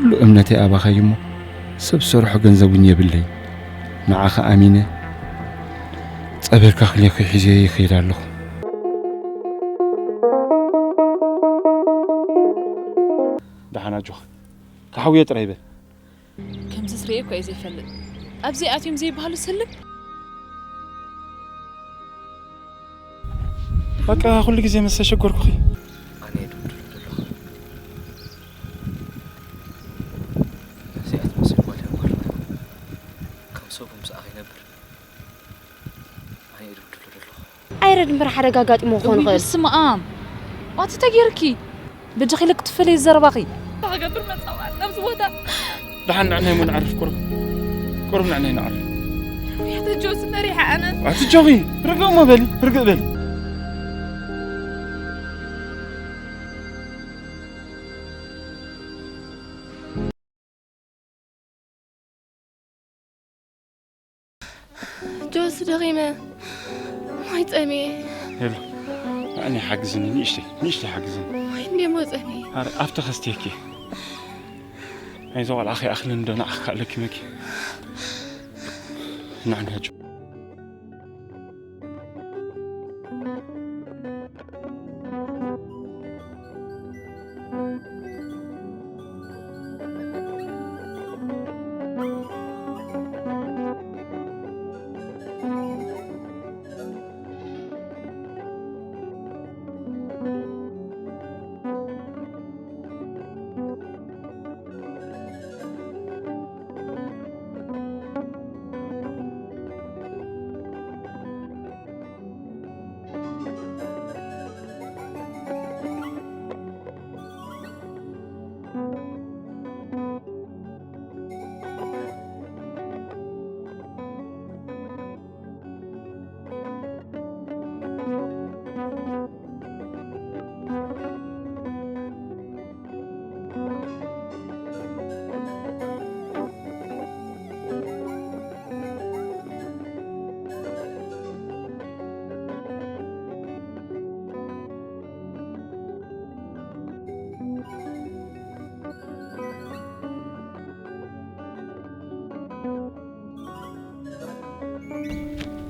ኩሉ እምነተይ ኣባኻ እዩ እሞ፣ ሰብ ዝሰርሖ ገንዘብ እውን የብለይ። ንዓኻ ኣሚነ፣ ጸበልካ ክልየኩ ሒዘዮ ይኸይድ ኣለኹ። ደሓን ኣጆኻ፣ ክሓውዮ ጥራይ በል። ከምዚ ዝርእየ እኮ እየ ዘይፈልጥ። ኣብዚ ኣትዮም ዘይበሃሉ ስልም። በቃ ኩሉ ግዜ ምስ ተሸገርኩኺ። ኣነ እየ ድብድብ ዘለኹ። እዚኣ ትመስል ጓል እያ ጓልና። ከም ሰብ ምስኣ ከይነብር። ኣነ እየ ድብድብ ዘለኹ። ኣይረድ እምበር ሓደጋ ኣጋጢሞ ክኾን እውይ፣ ይኽእል። በስመ ኣብ። ኣቲ ተጌርኪ። በጃኺ ለቂ ትፈለይ ዘረባኺ። ክገብር መጻዋ ኣብዚ ቦታ። ደሓን ንዕናይ እሞ ንዓርፍ፣ ቁሩብ። ቁሩብ ንዕናይ ንዓርፍ። ውይ፣ ኣቲ ጆስ መሪሓ ኣነ። ኣቲ ጆኺ፣ ርግእ እሞ በሊ፣ ርግእ በሊ። ጆስ፣ ደኺመ። ማይ ጸምየ። ሄሎ፣ ንዓኒ ሓግዝኒ፣ ንእሽተይ፣ ንእሽተይ ሓግዝኒ። ማይ እንዴ ሞ ጸምየ። ኣረ፣ ኣብቲ ከስትየኪ። ናይዚ ቆልዓ ከይኣኽልን ዶ ንዓኺ ኣለኪ መኪ? ንዓኒ ጆ።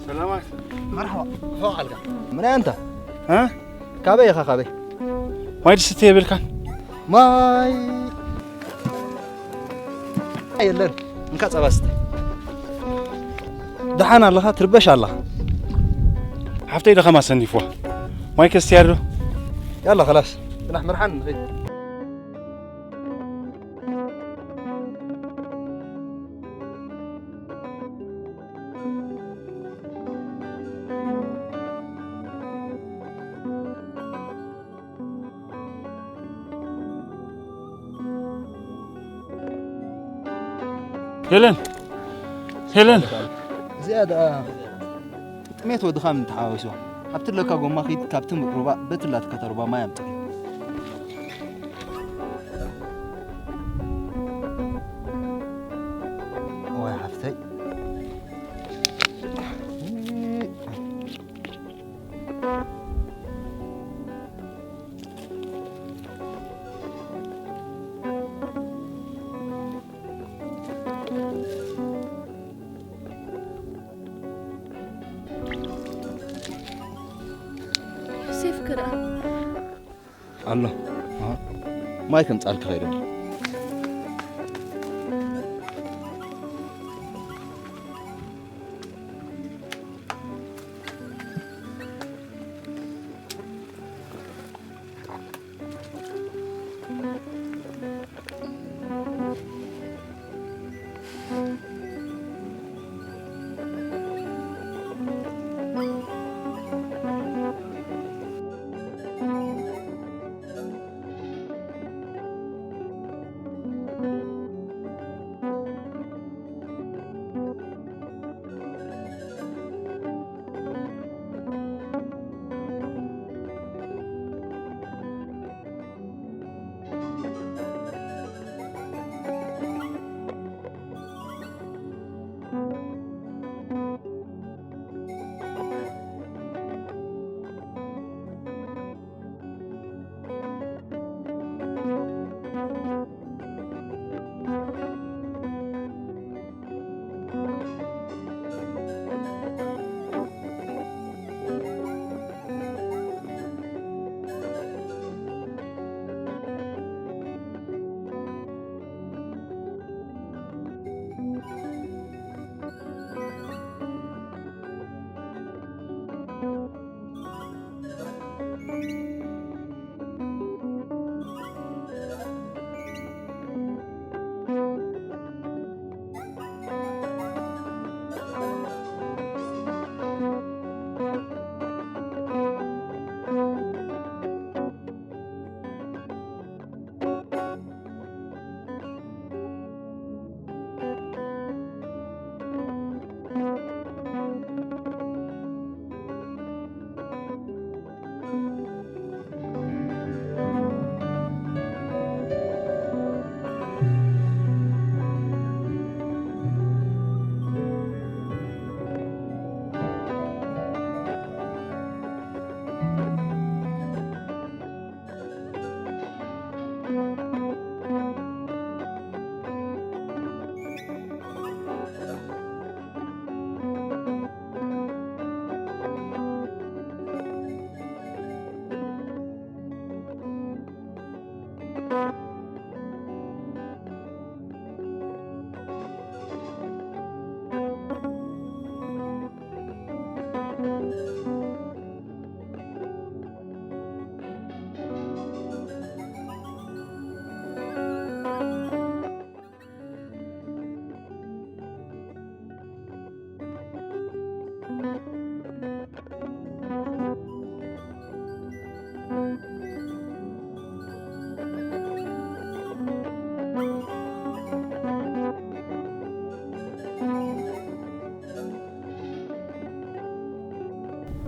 ሰላማት። መርሓባ። ፎቕ ኣልካ። መን ኣንታ? እ? ካበይ ኢኻ፣ ካበይ? ማይ ድስቲ የብልካን? ማይ የለን። እንካ ጸባ ስተ። ደሓን ኣለኻ? ትርበሽ ኣለኻ? ሓፍተይ ደኸማ ሰኒፍዋ። ማይ ከስትያ ዶ? ያላ፣ ኸላስ። ጽናሕ፣ መርሓን ንኸይድ። ሄለን! ሄለን! እዚኣ ደኣ ጥሜት ወድኻ ምን ተሓዋዊስዋ? ኣብቲ ለካ ጎማ ኺድ፣ ካብቲ ሩባ በቲ ላትካ ተሩባ ማይ ኣምጽእ። ዋይ ሓፍተይ። ዮሴፍ ከ ደኣ? ኣሎ። ኣሃ። ማይ ከምጻልኪ ኸይደ።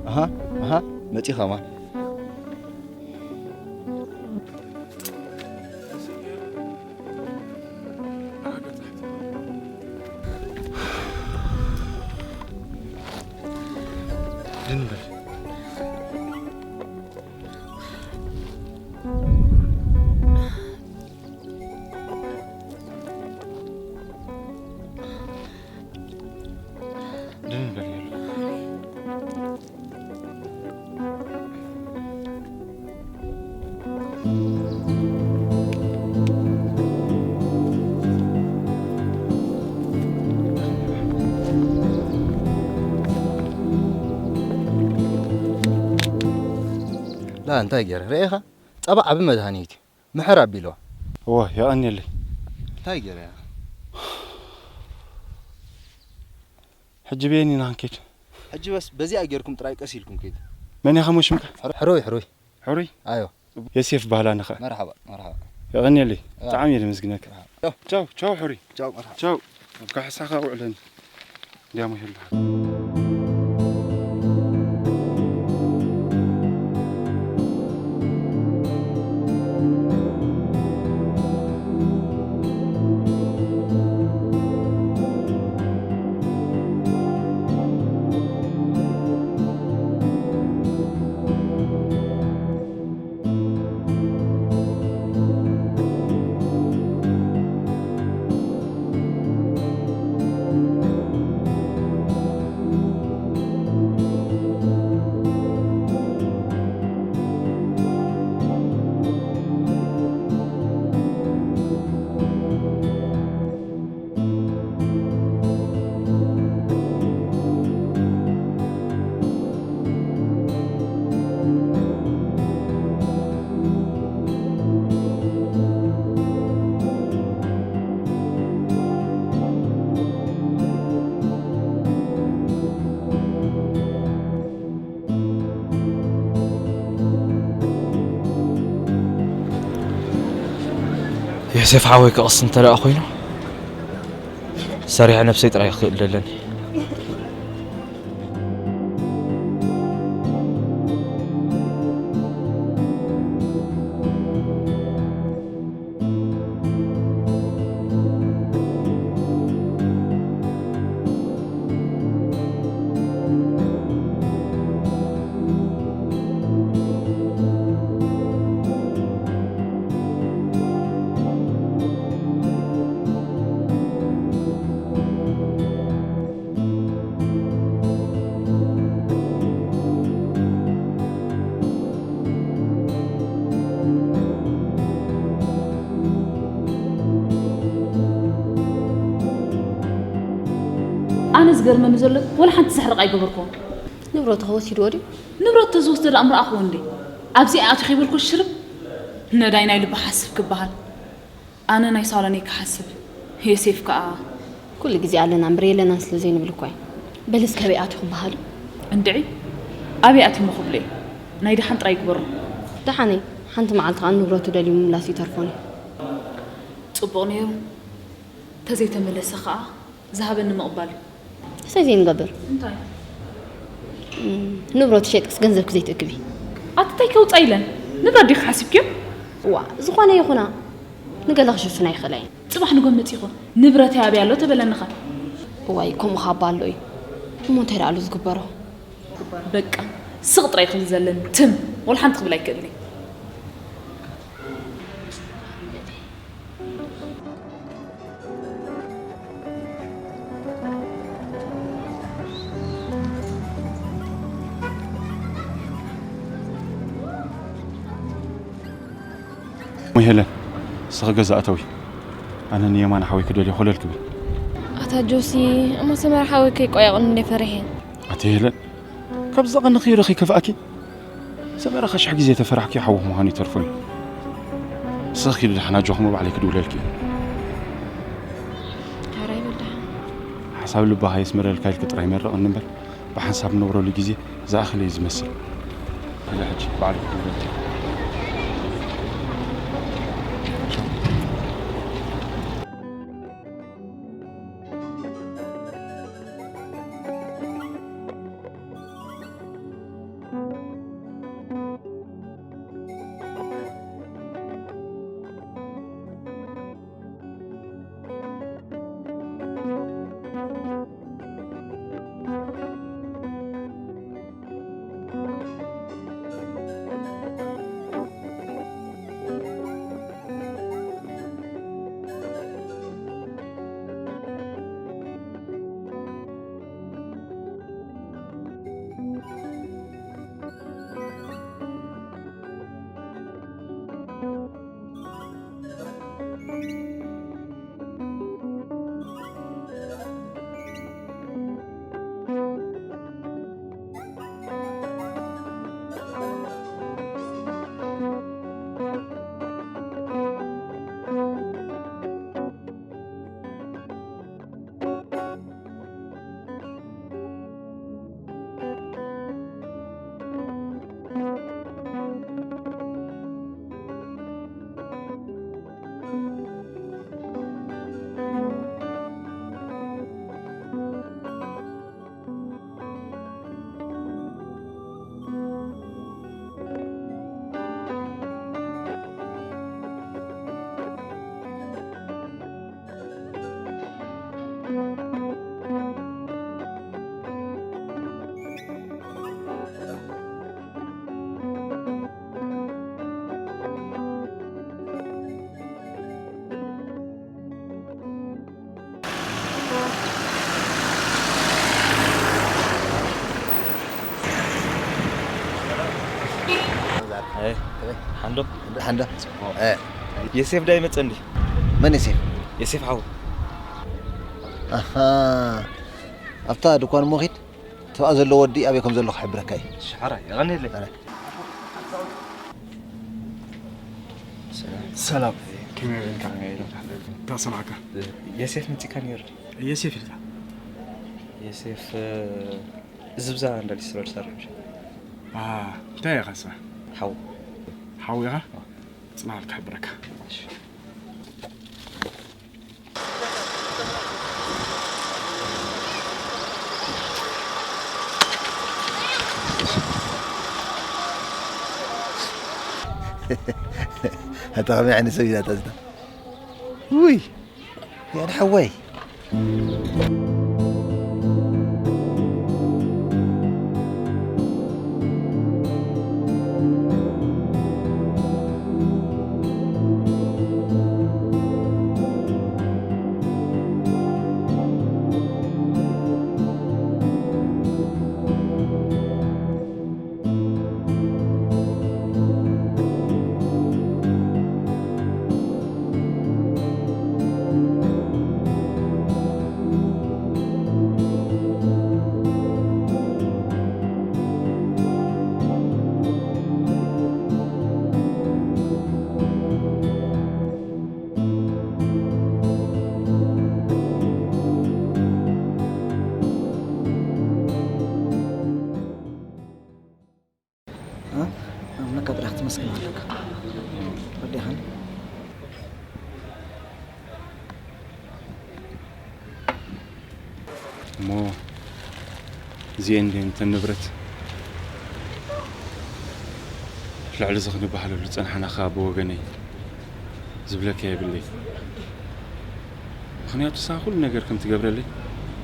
ኣሃ፣ ኣሃ፣ መጺኻ ማን? ድንበር። ድንበር። ላ እንታይ ገይረ? ርኤኻ? ጸባ ዓቢ መድሃኒት እዩ። ምሕር ኣቢልዋ። እወ፣ የቐንየለይ። እንታይ ገይረ? ሕጂ በየን ኢና ክንከይድ? ሕጂ በስ በዚኣ ጌርኩም ጥራይ ቀስ ኢልኩም ከይዱ። መን ኢኻ ሽምካ? ሕሩይ፣ ሕሩይ። ሕሩይ? ኣዮ። የሴፍ በሃል ኣነ ኸኣ። መርሓባ፣ መርሓባ። የቐንየለይ። ኣዮ። ብጣዕሚ እየ ዘመስግነካ። መርሓባ። ቻው፣ ቻው ሕሩይ። ቻው፣ መርሓባ። ቻው። ኣብ ካሕሳኻ ውዕለኒ። እንዲያሞ ይህሉ። ዮሴፍ ሓወይ ክቕስ እንተ ደኣ ኮይኑ፣ ሰሪሐ ነብሰይ ጥራይ ክኽእል ደለኒ። ኣነ ዝገርመኒ ዘሎ፣ ወላ ሓንቲ ዘሕርቕ ኣይገበርኩዎን። ንብረቱ ከወሲድዎ ድዩ? ንብረት ተዝወስደ ደኣ ምረኣኽዎ እንዴ? ኣብዚ ኣትዩ ከይበልኩ ሽርብ። ነዳይ ናይ ልቢ ሓስብ ክበሃል። ኣነ ናይ ሳሎነይ ክሓስብ፣ ዮሴፍ ከኣ። ኩሉ ግዜ ኣለና እምበር የለናን ስለ ዘይንብል እኳ እዩ። በልስ ከበይ ኣትዩ ክበሃሉ? እንድዒ፣ ኣበይ ኣትዩሞ ክብሎ እዩ? ናይ ደሓን ጥራይ ይግበሮ። ደሓነይ፣ ሓንቲ መዓልቲ ከኣ ንብረቱ ደልዩ ምምላስ ይተርፎን እዩ። ጽቡቕ ነይሩ። ተዘይተመለሰ ከኣ ዝሃበኒ ምቕባል እዩ። እሰይ ዘይንገብር። እንታይ? እም፣ ንብረቱ ሸጥክስ ገንዘብኪ ዘይትእክቢ። ኣቲ እንታይ ከውጻ ኢለን? ንብረት ዲኺ ሓሲብክዮ? እዋ፣ ዝኾነ ይኹና። ንገለ ክሽፍና ይኽእላ እየን። ጽባሕ ንጎ መጺኹ ንብረተይ ኣበይ ኣሎ ተበለንኻ። እዋይ፣ ከምኡ ኻባ ኣሎ እዩ። እሞ እንታይ ደኣ ኣሎ ዝግበሮ? በቃ፣ ስቕ ጥራይ ክብል ዘለኒ፣ ትም፣ ወላ ሓንቲ ክብል ኣይክእልን እየ። እሞ ሄለን፣ ንስኺ ገዛ እተዊ። ኣነ ንየማነ ሓወይ ክደልዮ ኮለል ክብል። ኣታ ጆሲ፣ እሞ ሰመረ ሓወይ ከይቆያቑን እንደ ፈሪሐ። ኣቲ ሄለን፣ ካብዛ ቀንኺ ርኺ ከፍኣኪ። ሰመረ ኸሽሕ ግዜ ተፈራሕኪ ሓወኽ ምዃኑ ይተርፎ እዩ። ንስኺ ኪዲ ደሓን ኣጆኹም ባዕለይ ክድውለልኪ እየ። ሓራይ በል ደሓን። ሓሳብ ልብኻ የስምረልካ ኢልኪ ጥራይ መርቕኒ እምበር፣ ብሓንሳብ ንነብረሉ ግዜ ዝኣኽል እዩ ዝመስል። ኢለ ሕጂ ባዕሉ ክድውለልኪ። ሓንዶ። ሓንዶ። የሴፍ ዳይ መጸ እንዲ? መን የሴፍ? የሴፍ ሓው። ኣሃ። ኣብታ ድኳን እሞ ኺድ። ተባኣ ዘሎ ወዲ ኣበይ ከም ዘሎ ክሕብረካ እዩ። ሽሓራ የቐንየለይ። ኣረ። ሰላም። ሰላም። ከመይ ውዒልካ? ከመይ ውዒልካ? እንታይ ሰማዕካ? የሴፍ መጺእካ ነይሩ። የሴፍ ኢልካ? የሴፍ፣ እ፣ ዝብዛ እንዳ ሊስትሮ ዝሰርሕ ምሽ? ኣ፣ እንታይ ኢኻ ንስኻ? ሓው። ሓው ኢኻ? ኣዎ። ጽናሕ ክሕብረካ። እሺ። ኣታ ከመይ ዓይነት ሰብ እዩ ናታ ዝና? ውይ፣ ያድ ሓወይ። ነካ ጥራሕ ክትመስግን ኣለካ። ወዲኻን? እሞ እዚኤን ድየን እተን ንብረት? ልዕሊ እዚ ክንበሃለሉ ዝጸናሕና ከኣ ብወገነይ ዝብለካ የብለይ። ምኽንያቱ ንስኻ ኩሉ ነገር ከም ትገብረለይ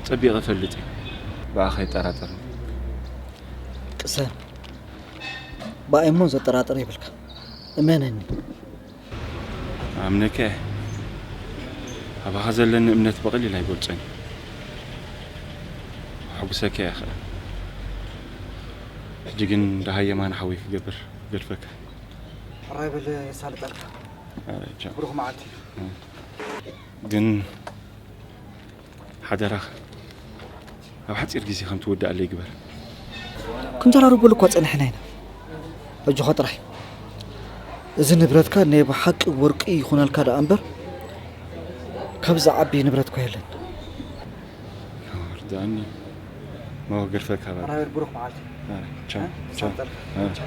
ጸቢቐ እፈልጥ እየ። ብኣኻ ኣይጠራጠርን። ቅሰን፣ ብኣይ እሞ ዘጠራጥር የብልካ። እመነኒ። ኣምነካ እየ። ኣባኻ ዘለኒ እምነት ብቐሊል ኣይገልጾን እየ። ኣሕጉሰካ እየ ኸኣ። ሕጂ ግን ደሃይ የማነ ሓወይ ክገብር ገድፈካ። ሕራይ በል የሳልጠልካ። ኣረ፣ ቻው። ብሩኽ መዓልቲ። ግን ሓደራኻ ኣብ ሓፂር ግዜ ከም ትውዳኣለይ ግበር። ክንተራረበሉ እኳ ጸኒሕና ኢና። ሕጂ ኸ ጥራይ እዚ ንብረትካ ናይ ብሓቂ ወርቂ ይኹነልካ ደኣ እምበር፣ ካብዚ ዓቢ ንብረት እኳ የለን። ርድኣኒ መወገድፈካ ባል። ራሄል ብሩኽ መዓልቲ። ቻው ቻው። ሳልጠልካ። ኣረ።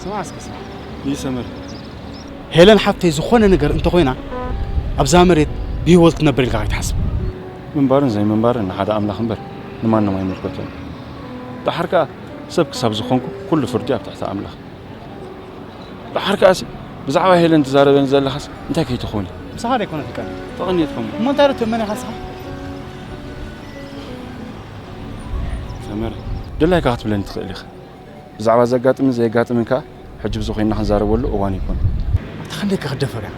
ስማ እስኪ ስማ ይሰመር። ሄለን ሓፍተይ ዝኾነ ነገር እንተኾይና ኣብዛ መሬት ብህይወት ክትነብር ኢልካ ከይትሓስብ። ምንባርን ዘይምንባርን ንሓደ ኣምላኽ እምበር ንማንም ኣይምልከቶን። ደሓር ከኣ ሰብ ክሳብ ዝኾንኩ ኩሉ ፍርዲ ኣብ ትሕቲ ኣምላኽ። ደሓር ከኣሲ ብዛዕባ ሄለን ትዛረበኒ ዘለኻስ እንታይ ከይትኾኒ? ምሳኻ ዶ ኣይኮነ ትቀኒ? ተቐንየት ከምኡ። እሞ እንታይ ዶ ትእመን ኢኻ ንስኻ? ሰመረ፣ ድላይካ ክትብለኒ ትኽእል ኢኻ። ብዛዕባ ዘጋጥምን ዘየጋጥምን ከኣ ሕጂ ብዝኾይንና ክንዛረበሉ እዋን ኣይኮነን። ኣታ ክንደይ ከ ክትደፈር ኢኻ?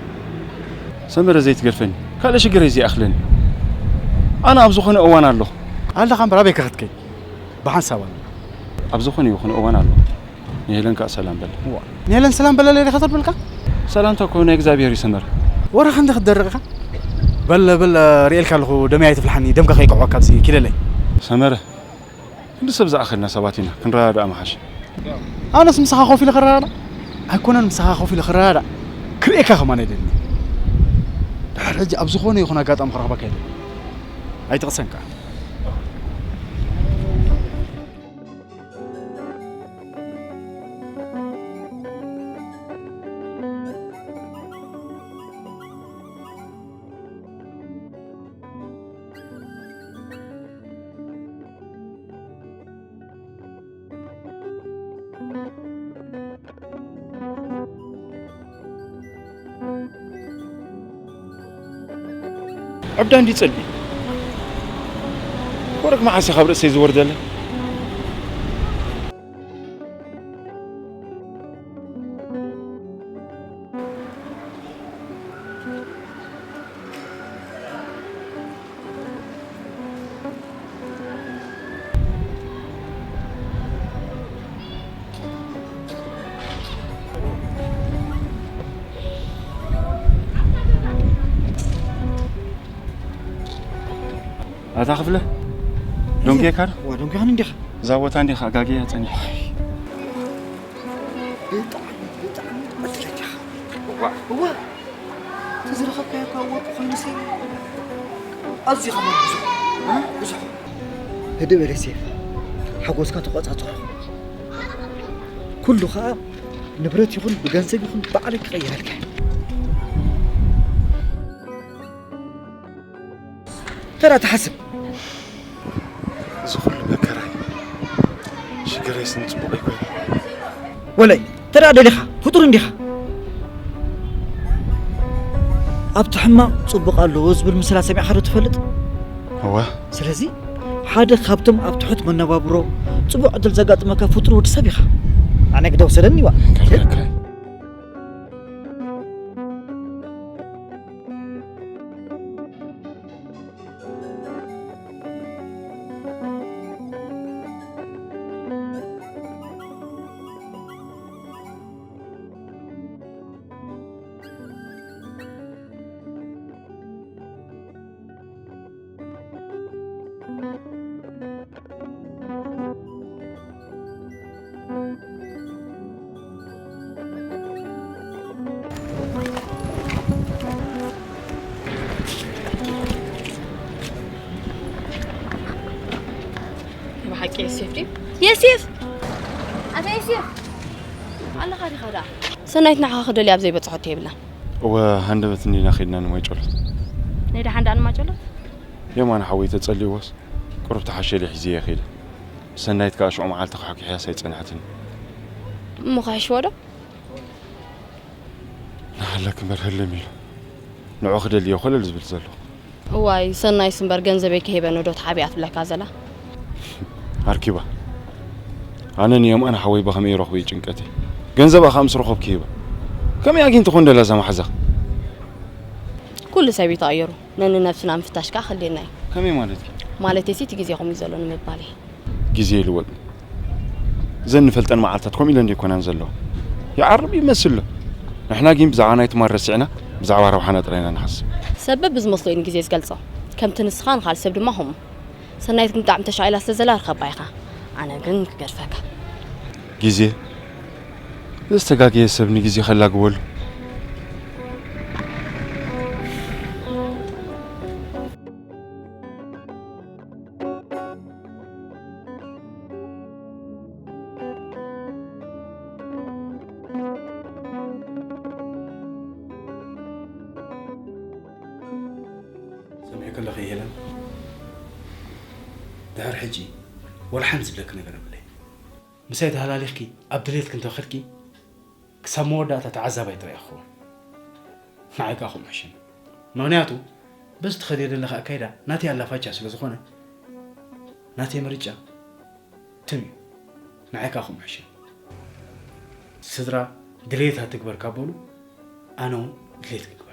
ሰመረ ዘይትገድፈኒ፣ ካልእ ሽግር እዩ ዘይኣኽለኒ። ኣነ ኣብ ዝኾነ እዋን ኣለኹ። ኣለኻ እምበር ኣበይ ከ ክትከይድ? ብሓንሳብ ኣሎ። ኣብ ዝኾነ ይኹን እዋን ኣለኹ። ንሄለን ከኣ ሰላም በል። እዋ፣ ንሄለን ሰላም በለለይ ዲኻ ተብልካ? ሰላምታ እኮ ናይ እግዚኣብሔር እዩ ሰመረ። ወረ ክንዲ ክትደርቕ ኢኻ? በል በል ርእየልካ ኣለኹ ደመይ ኣይትፍልሓኒ ደምካ ከይቅዖ ካብዚ ኪደለይ። ሰመረ፣ ክንዲ ሰብ ዝኣኸልና ሰባት ኢና ክንረዳዳእ ምሓሽ። ኣነስ ምሳኻ ኮፍ ኢለ ክረዳዳእ ኣይኮነን፣ ምሳኻ ኮፍ ኢለ ክረዳዳእ ክርእየካ ከማን ኣይደልን። ድሕር ሕጂ ኣብ ዝኾነ ይኹን ኣጋጣሚ ክረኽበካ ኣይደልን። ኣይትቕሰን ከኣ። ዕብዳ እንዲ ጸልኢ። ወረክ መዓስ ኢኻ ኣብ ርእሰይ ዝወርደለ? ኣታ ክፍለ፣ ዶንጌካ ዶ? ዋ፣ ዶንጌኻን እንዲኻ። እዛ ቦታ እንዲኻ ኣጋግያ ጸኒሐ። ብጣዕሚ፣ ብጣዕሚ ዕድለኛ ኢኻ። እዋ። እዋ። እቲ ዝረኸብካዮ ካብ ወርቂ ኮይኑሲ ኣዝዩ ከማን ብዙሕ፣ እ? ብዙሕ። ህድእ በል ዮሴፍ፣ ሓጎስካ ተቖጻጸሮ። ኩሉ ኸኣ ንብረት ይኹን ብገንዘብ ይኹን ባዕለይ ክቕይረልካ። ተራ ትሓስብ። እዚ ኩሉ መከራይ ሽግረይ ስን ጽቡቕ ኣይኮነ። ወለይ፣ ተራ ደሊኻ ፍጡር እንዲኻ። ኣብቲ ሕማቕ ጽቡቕ ኣለዎ ዝብል ምስላ ሰሚዕኻ ዶ ትፈልጥ? እወ። ስለዚ ሓደ ካብቶም ኣብ ትሑት መነባብሮ ጽቡቕ ዕድል ዘጋጥመካ ፍጡር ወዲ ሰብ ኢኻ። ኣነ ግደ ወሰደኒ ዋ። ከልከልከል። ብሓቂ የሴፍ ድዩ? የሴፍ! ኣታ የሴፍ! ኣለኻ ዲኻ ደኣ? ሰናይት ንዓኻ ክደልያ ኣብ ዘይበጽሖቶ የብላን። እወ፣ ሃንደበት እንዲና ኸድና ንማይ ጨሎት። ናይ ደሓን ደኣ ንማይ ጨሎት? የማነ ሓወይ ተጸልይዎስ፣ ቁሩብ ተሓሸ ኢለ ሒዘያ ኸይደ። ሰናይት ከኣ ሽዑ መዓልቲ ክሕኪሕያስ ኣይጸንሐትን። እሞ ክሕሽዎ ዶ? ንሃለክ እምበር ህልም ኢሉ። ንዑ ክደልዮ ኮለል ዝብል ዘለኹ። እዋይ፣ ሰናይስ እምበር ገንዘበይ ከይበኒ ዶ ተሓቢኣ ትብለካ ዘላ? ኣርኪባ። ኣነ ንየማነ ሓወይ ብኸመይ ረኽቦ እዩ ጭንቀተይ። ገንዘባ ከኣ ምስ ረኸብኩ ይህባ። ከመይ ኣግኝቲ ኮን ደላ እዛ መሓዛኽ? ኩሉ ሰብ እዩ ተቐይሩ። ነንነብስና ምፍታሽ ከኣ ከድልየና እዩ። ከመይ ማለትኪ? ማለተይሲ እቲ ግዜ ከምኡ እዩ ዘሎ ንምባል እየ። ግዜ ይልወጥ። እዘን ንፈልጠን መዓልታት ከምኡ ኢለን ዘይኮናን ዘለዋ። ይዓርብ ይመስል ኣሎ። ንሕና ግን ብዛዕባ ናይ ትማል ረሲዕና፣ ብዛዕባ ረብሓና ጥራይ ኢና ንሓስብ። ሰብ በብዝመስሎ እዩ ንግዜ ዝገልጾ። ከምቲ ንስኻ ንኻልእ ሰብ ድማ ከምኡ። ሰናይት ግን ብጣዕሚ ተሻቒላ ስለ ዘላ ርኸባ ኢኻ። ኣነ ግን ክገድፈካ። ግዜ፣ ዝተጋገየ ሰብ ንግዜ ከላግበሉ። ሰሚዐ ከለኺ ሄለን፣ ድሕሪ ሕጂ ወላ ሓንቲ ዝብለኪ ነገር የብለይ። ምሳይ ተሃላሊኽኪ ኣብ ድሌትኪ እንተኸድኪ፣ ክሳብ መወዳእታ ተዓዛባይ ጥራይ እየ ክኸውን። ንዓይ ከኣ ከምኡ ሕሸኒ። ምኽንያቱ፣ በዚ ትኸድዮ ዘለኺ ኣካይዳ ናተይ ኣላፋቻ ስለ ዝኾነ፣ ናተይ ምርጫ ትም እዩ። ንዓይ ከኣ ከምኡ ሕሸኒ። ስድራ ድሌታ ትግበር ካብ በሉ፣ ኣነ እውን ድሌት ክግበር።